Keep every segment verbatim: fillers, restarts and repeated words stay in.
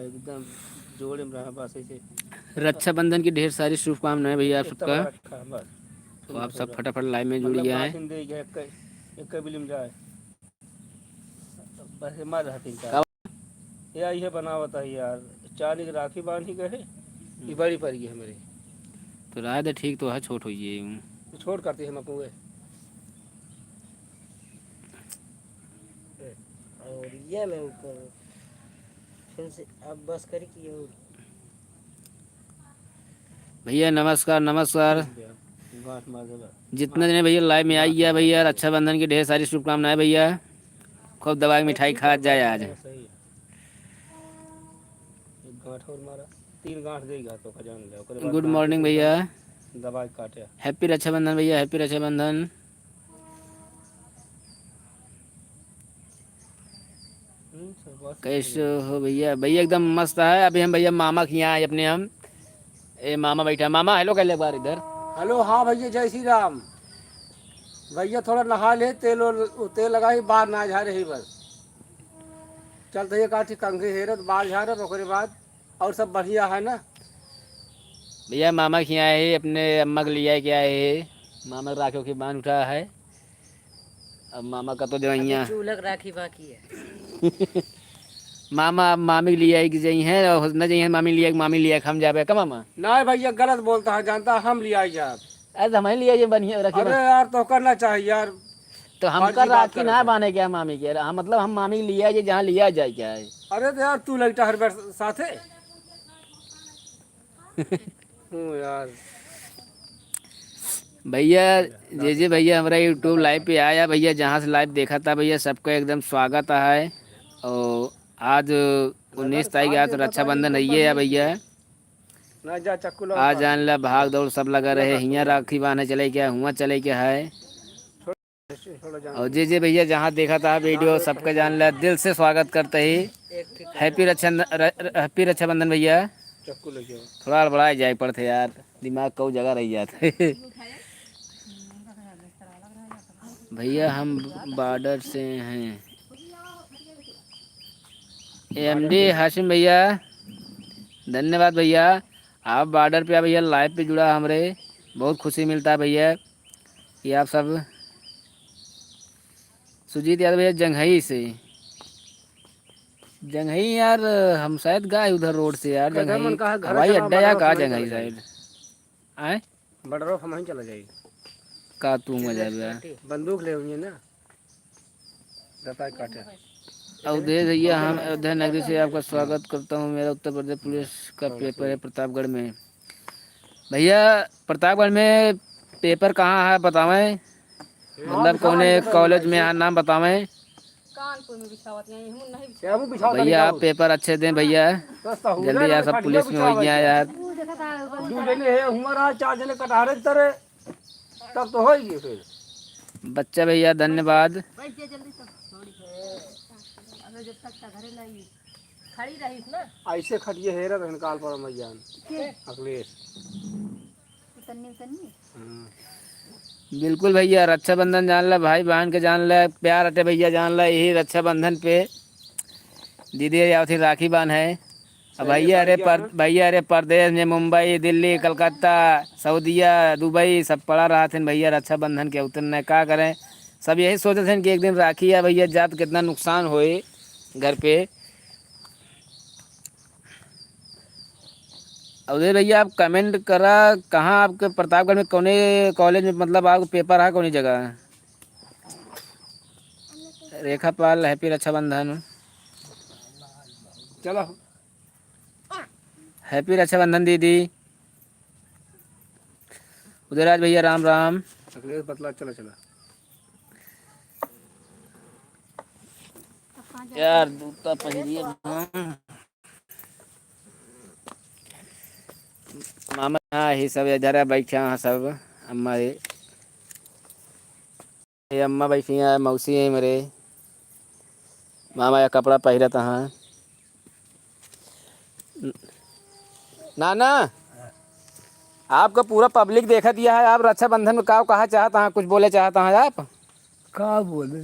एकदम जोड़े में रहा बस ऐसे। रक्षाबंधन की ढेर सारी शुभकामनाएं भैया आप सबका। रखा बस। तो आप सब फटाफट लाइव में जुड़ जाए। एक, एक बिलिम जाए। बस ये मार रहा तीन चार। या ये बनावत है यार, चांदी के राखी बांधी गए, ये बड़ी पड़ गई हमरे। तो रहा दे, ठीक तो है, छोट होइए। तो छोट करती है मकुए। और ये मैं ऊपर फिर से अब बस करी कि ये भैया नमस्कार, नमस्कार। गांठ मार देला। जितना जने भैया लाइव में आई गया भैया, रक्षाबंधन की ढेर सारी शुभकामनाएं भैया। खूब दबा के मिठाई खात जाए आज। सही है। एक गांठ और मारा, तीन गांठ देगा तो का जान ले, ओकरे बाद गुड मॉर्निंग भैया। दबा के काटे। हैप्पी रक्षाबंधन भैया, हैप्पी रक्षाबंधन। हम्म, सब बात कैसे हो भैया? भैया एकदम मस्त है। अभी हम भैया मामा के यहाँ आए अपने हम। ए मामा बैठा है। मामा हेलो कर ले एक बार इधर। हेलो, हाँ भैया, जय श्री राम। भैया थोड़ा नहा ले, तेल और, तेल लगाई, बार ना झारे ही बस। चल तो ये काठी कंघी हेरत, बार झारत, ओकरे बाद और सब बढ़िया है ना? भैया मामा के यहाँ है, अपने अम्मा के लिए आए क्या है? मामा राखी की बांध उठा है। अब मामा का तो जो अभी यहाँ चूल्हा के राखी बाकी है। मामा अब मामी के लिए आई कि जई हैं और न जई हैं मामी लिए, मामी लिए हम जाबे का मामा? नहीं भैया, गलत बोलता है, जानता है, हम लिए आई जाब। अरे तो हमें लिए ये बढ़िया रखी अरे बा। यार, तो करना चाहिए यार। तो हमका फर्जी बात राखी ना करता है। बांधे क्या मामी के? हम, मतलब हम मामी के लिए आई, जहाँ लिया जाए क्या है? अरे तो यार, तू लगता हर बार साथे। हूँ यार। भैया, जे जे भैया हमरा YouTube लाइव पे आया भैया, जहाँ से लाइव देखा था भैया, सबका एकदम स्वागत है। और आज उन्नीस तारीख है, तो रक्षाबंधन है ये है भैया। ना जा चक्कू लो आज ऊपर। जान ला भाग दौड़ सब लगा रहे, हियाँ राखी बांधे चले क्या, हुआँ चले क्या है। और जे जे भैया जहाँ देखा था वीडियो, सबका जान ला दिल से स्वागत करते ही। हैप्पी रक्षा, र-, र-, हैप्पी रक्षाबंधन भैया। चक्कू लेके आओ। थोड़ा हड़बड़ा जाए पड़ते यार, दिमाग कऊ जगह रह जात है। भैया हम बॉर्डर से हैं। एमडी हाशिम भैया, धन्यवाद भैया। आप बॉर्डर पे भैया लाइव पे जुड़ा हमरे, बहुत खुशी मिलता है भैया। ये आप सब सुजीत यादव भैया जंघई से। जंघई यार, हम शायद गए उधर रोड से यार, कदम जंघई उनका है, घर हवाई का नाम अड्डा या बड़ा का समझ जंघई चला जाए। साइड? आए? बड़ा रोड हम वहीं चला जाए। का तू मजा बे? बंदूक ले हुई है ना? दफा काटे। अवधेश भैया, हम अयोध्या नगरी से आपका स्वागत करता हूँ। मेरा उत्तर प्रदेश पुलिस का पेपर है प्रतापगढ़ में। भैया, प्रतापगढ़ में पेपर कहाँ है बतावें? मतलब कौने कॉलेज में है, नाम बतावें। कानपुर में बिछावत हैं, हम नहीं बिछावत। भैया, आप पेपर अच्छे दें भैया। जल्दी यार, सब पुलिस में हो गया यार। दू जने है, हुआ रहा, चार जने कटहरे तरे। तब तो होई गई फिर। बच्चा भैया, धन्यवाद। बैठ जा जल्दी तो, थोड़ी। अबे जब तक टघरे नहीं, खड़ी रहीस ना। ऐसे खटिए हेरत रहन काल पर मैया। के? अखिलेश। उतन्नी, उतन्नी। हाँ। बिल्कुल भैया, रक्षाबंधन जान ला, भाई बहन के जान ला, प्यार अटे भैया जान ला, यही रक्षाबंधन पे दीदी आवत ही राखी बांध है। अब भैया अरे पर-, भैया अरे परदेश में मुंबई, दिल्ली, कलकत्ता, सऊदिया, दुबई सब पड़ा रहत हैं भैया रक्षाबंधन के अवसर में। का करें, सब यही सोचत हैं कि एक दिन राखी है भैया, जात कितना नुकसान होए घर पे। अवधेश भैया आप कमेंट करा, कहाँ आपके प्रतापगढ़ में कौने कॉलेज में मतलब आपको पेपर है, कौनी जगह? रेखा पाल, हैप्पी रक्षाबंधन। चलो। हैप्पी रक्षाबंधन दीदी। उदयराज भैया राम राम। अखिलेश बतला, चला, चला। यार जूता पहिरिए हम। मामा यहाँ ही सब इधर बैठे हैं सब। अम्मा ये। ये अम्मा बैठी हैं, मौसी हैं मेरे। मामा या कपड़ा पहिरत हैं। नाना, आपका पूरा पब्लिक देखत है, आप रक्षाबंधन में का कहा चाहत हैं, कुछ बोले चाहत हैं आप? का बोले?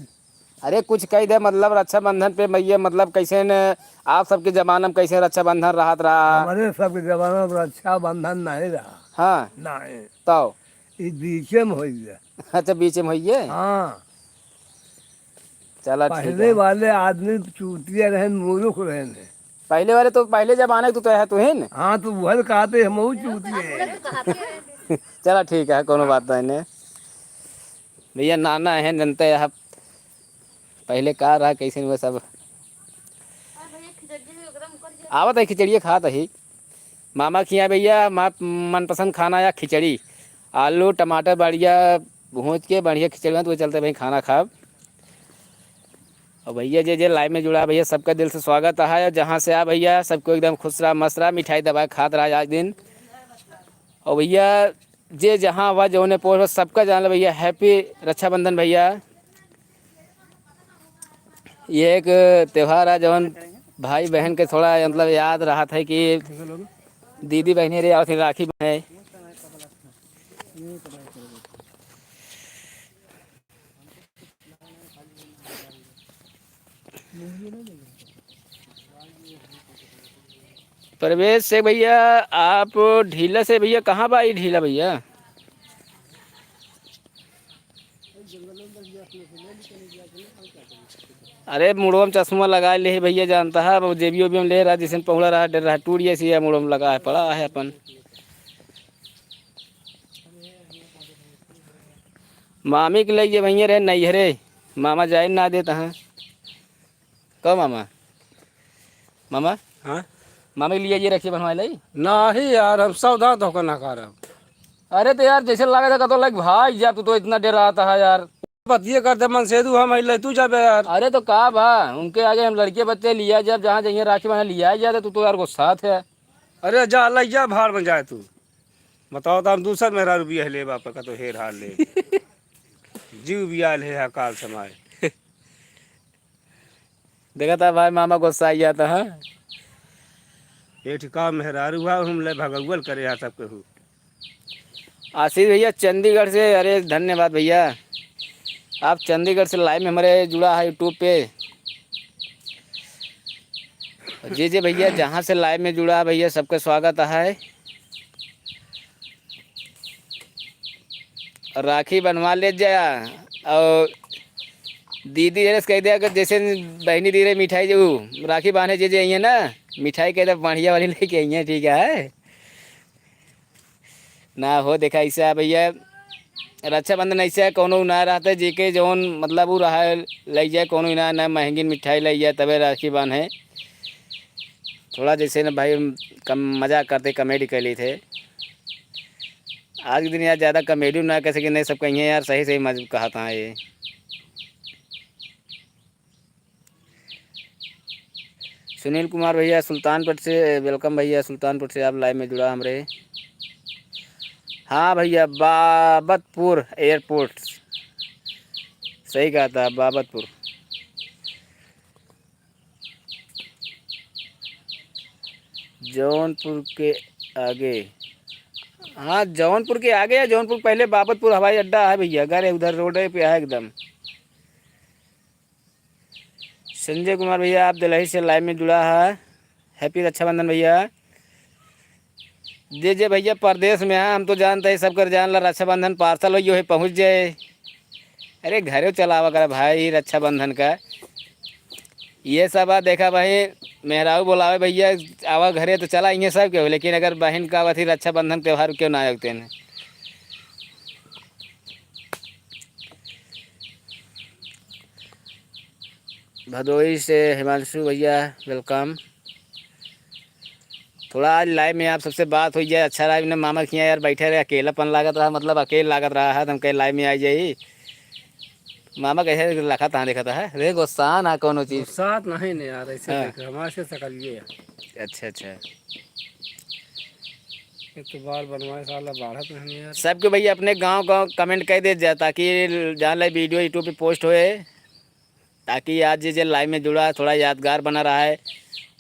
अरे कुछ कही दे, मतलब रक्षाबंधन पे भैया, मतलब कैसे न आप सबके जमाना में कैसे रक्षाबंधन रहत रहा? हमारे सबके जमाना में रक्षाबंधन नहीं रहा। हाँ। नहीं। तो? ई बीचे में होइए। अच्छा, बीचे में होइए? हाँ। चला, ठीक पहले है। वाले आदमी चूतिया रहन, मूर्ख रहन। पहले वाले तो, पहले जमाने के तो, तो है, तू है न? हाँ, तो वह कहते हम चूतिए हैं। चला, ठीक है, कोनो बात नहीं ने। भैया, नाना है, जनते हैं। पहले का रहा, कैसे हुआ सब? आवत है, खिचड़िए खात है। मामा के यहाँ भैया, मा-, मनपसंद खाना या खिचड़ी, आलू, टमाटर बढ़िया भूज के बढ़िया खिचड़ी बनत, वो चलते भाई खाना खाब। और भैया, जे जे live में जुड़ा भैया, सबका दिल से स्वागत है। और जहाँ से आ भैया, सबको एकदम खुश रहा, मस्त रहा, मिठाई दबा खात रहा आज दिन। और भैया, जे जहाँ हुआ, जौने पोस्ट, सबका जान लो भैया, happy रक्षाबंधन भैया। ये एक त्योहार है, जौन भाई बहन के थोड़ा मतलब याद रहत है कि दीदी बहनी रे आवत है राखी बने। प्रवेश से भैया, आप ढीला से भैया, कहाँ बा ई ढीला भैया? अरे मुड़वा में चश्मा लगा ले है भैया, जानता है, वो जेबियो भी में ले रहा, जैसे पहुड़ा रहा, डर रहा, टूट जैसी है, मुड़वा में लगा है, पड़ा है अपन। मामी के लिए भैया रहे नैहरे, मामा जाए ना देता है। कहो मामा, मामा, हाँ? मामी के लिए ये रखिए बनवाए लाई। नहीं यार, हम सावधान तो होकर ना करब। अरे तो यार, जैसे लगा था कतो लाइक भाई, यार तू तो इतना डराता है यार। बतिये कर दे मन से तू, हम अइले तू जाबे यार। अरे तो का बा, उनके आगे हम लड़के बच्चे लिया जब जहाँ जाइए राखी बना लिया जाए, तो तू तो यार गुस्सा है। अरे जा, लइ जा, भाड़ में जाए तू। बताओ तो हम दूसर मेहरारू बियाह ले बाप का तो हेर हार ले। जीव बियाह ले है काल समाए। देखा था भाई, मामा गुस्सा आ गया था, हाँ? ये ठिका मेहरारू हुआ, हम ले भगौल करे यहाँ सब केहू। आशीष भैया चंडीगढ़ से, अरे धन्यवाद भैया, आप चंडीगढ़ से live में हमारे जुड़ा है YouTube पे। जी जी भैया, जहाँ से live में जुड़ा है भैया, सबका स्वागत है। राखी बनवा ले जा, और दीदी जरा से कह दिया कि जैसे बहनी दी रहे मिठाई, जो राखी बांधे जे जे आइए ना, मिठाई कह दे बढ़िया वाली लेके आइए, ठीक है? ना हो, देखा, ऐसा है भैया, रक्षाबंधन ऐसा है, कौनो ना रहते, जेके जौन, मतलब, उ रहा, लइ जाए, कौनो ना, ना महंगी मिठाई लइ जाए, तबे राखी बांधे। थोड़ा जैसे ना भाई, हम कम मजाक करते, comedy कर ली थे। आज के दिन यार, ज़्यादा comedy ना कर सके, नहीं, सब कहिए यार, सही, सही मज-, कहा था ये। सुनील कुमार भैया सुल्तानपुर से, welcome भैया, सुल्तानपुर से आप live में जुड़ा हमरे। हाँ भैया, बाबतपुर airport, सही कहा था, बाबतपुर। जौनपुर के आगे, हाँ, जौनपुर के आगे या जौनपुर पहले बाबतपुर हवाई अड्डा है भैया, घर है उधर, road पे है एकदम। संजय कुमार भैया, आप दिल्ली से live में जुड़ा है। Happy रक्षाबंधन भैया। जे जे भैया परदेश में है, हम तो जानते हैं, सब कर जान ला, रक्षाबंधन parcel होइयो है, पहुँच जाए। अरे घरे चलावा कर भाई रक्षाबंधन का। ये सब आ, देखा भाई, मेहरारू बोलावे भैया, आवा घरे तो चला, इहे सब क्यों, लेकिन अगर बहन का अवथी रक्षाबंधन त्योहार क्यों ना आयोजते हैं। भदोई से हिमांशु भैया, welcome। थोड़ा आज live में आप सबसे बात होइ जाए, अच्छा रहा। इन्हें मामा के यहाँ यार बैठे रहे, अकेलापन लागत रहा, मतलब अकेल लागत रहा है, तो हम कहे live में आ जाई। मामा कैसे लखत हाँ, देखत है रे, गुस्सा ना कोनो चीज। गुस्सात नहीं ने यार, ऐसे हाँ। देख, हमारे से सकलिए है। अच्छा, अच्छा। ये तो बार बनवाए साला बाढ़त नहीं यार। सबके भैया अपने गाँव, गाँव comment कर दे जा, ताकि जान ले video YouTube पे post होए, ताकि आज जे, जे live में जुड़ा है, थोड़ा यादगार बना रहा है।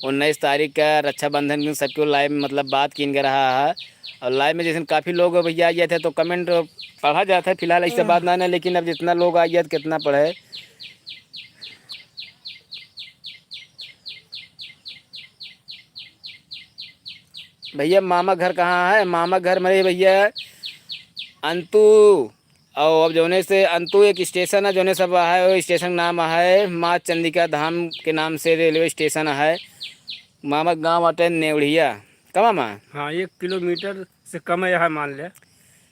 उन्नीस तारीख का रक्षाबंधन के दिन सबको live में, मतलब, बात कीन के रहा है। और live में जैसे काफ़ी लोग भैया आ गए थे, तो comment पढ़ा जाता है, फिलहाल ऐसे हाँ। बात ना, ना, लेकिन अब जितना लोग आ गया, कितना पढ़े, भैया, मामा घर कहाँ है? मामा घर मेरे भैया अंतु, और अब जौने से अंतु एक स्टेशन है, जौने सब है, वो स्टेशन का नाम है माँ चंदिका धाम के नाम से रेलवे स्टेशन है। मामा गाँव बाटे नेवढ़िया। का मामा? हाँ, एक किलोमीटर से कम है यहाँ, मान ले,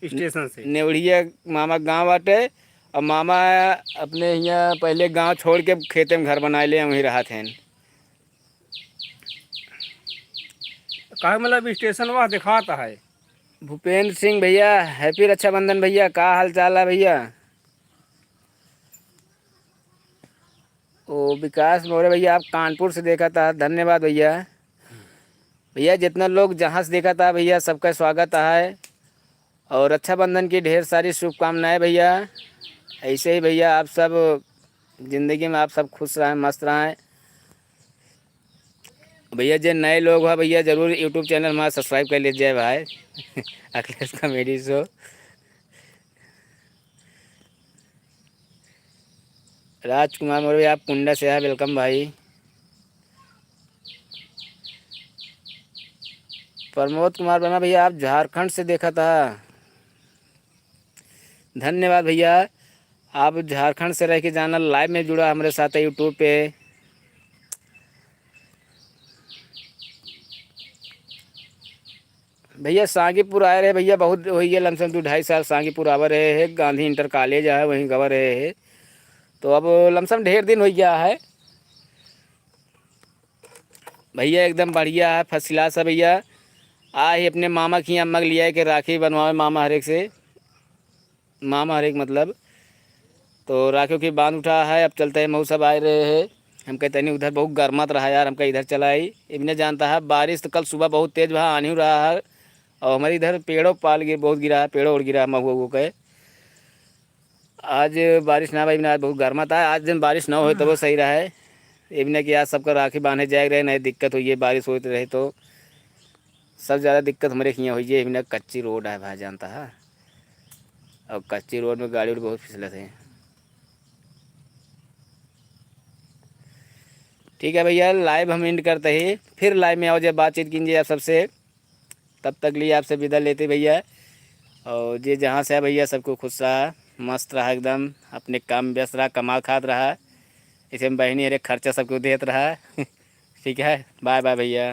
स्टेशन से। नेवढ़िया मामा गाँव बाटे, और मामा अपने हियाँ पहले गाँव छोड़ के खेते में घर बनाए ले, वहीं रहत हैं। काहे मतलब स्टेशन वह दिखाता है। भूपेंद्र सिंह भैया, happy रक्षाबंधन भैया, का हाल चाल है भैया? ओ विकास मौर्य भैया, आप कानपुर से देखा था, धन्यवाद भैया। भैया, जितना लोग जहाँ से देखा था भैया, सबका स्वागत है और रक्षाबंधन की ढेर सारी शुभकामनाएं भैया। ऐसे ही भैया, आप सब जिंदगी में आप सब खुश रहें, मस्त रहें। भैया, जे नए लोग हो भैया, जरूर YouTube channel हमारा subscribe कर लीजिए भाई। अखिलेश comedy show। राजकुमार मौर्य, आप कुंडा से है, welcome भाई। प्रमोद कुमार वर्मा भैया, आप झारखंड से देखा था, धन्यवाद भैया। आप झारखंड से रह के जाना, live में जुड़ा हमारे साथ है YouTube पे। भैया, सांगीपुर आए रहे भैया, बहुत हो गया, लमसम दो ढाई साल सांगीपुर आवा रहे है, गांधी इंटर कॉलेज है, वहीं गवा रहे है। तो अब लमसम ढेर दिन हो गया है। भैया, एकदम बढ़िया है, first class है भैया। आ ही अपने मामा की अम्मा के लिया के राखी बनवावे मामा हरेक से, मामा हरेक मतलब। तो राखी की बांध उठा है, अब चलते हैं, मऊ सब आए रहे हैं। हम कहते नहीं, उधर बहुत गर्मात रहा यार, हमका इधर चला आई। इबने जानता है, बारिश तो कल सुबह बहुत तेज भा, आनी रहा है, और हमारे इधर पेड़ों पाल गिर, बहुत गिरा है, पेड़ों ओड़ गिरा है महुआ उहुआ के। आज बारिश ना भाई, आज बहुत गर्मात है। आज दिन बारिश ना होए तबो सही रहा है। इबने कि आज सबका राखी बांधे जाए रहे, नहीं दिक्कत हुई है, बारिश होत रहे तो। सब ज्यादा दिक्कत हमरे हियाँ हुई है, इबने कच्ची रोड है भाई, जानता है, और कच्ची रोड में गाड़ी उड़ी बहुत फिसलत है। ठीक है भैया, live हम end करते ही, फिर live में आओ जब बातचीत कीजिए आप सबसे। तब तक लिए आपसे विदा लेते भैया, और जे जहाँ से है भैया, सबको खुश रहा, मस्त रहा, एकदम अपने काम में व्यस्त रहा, कमा खात रहा। इसे में बहिनी हरे खर्चा सबको देत रहा। ठीक है, bye bye भैया।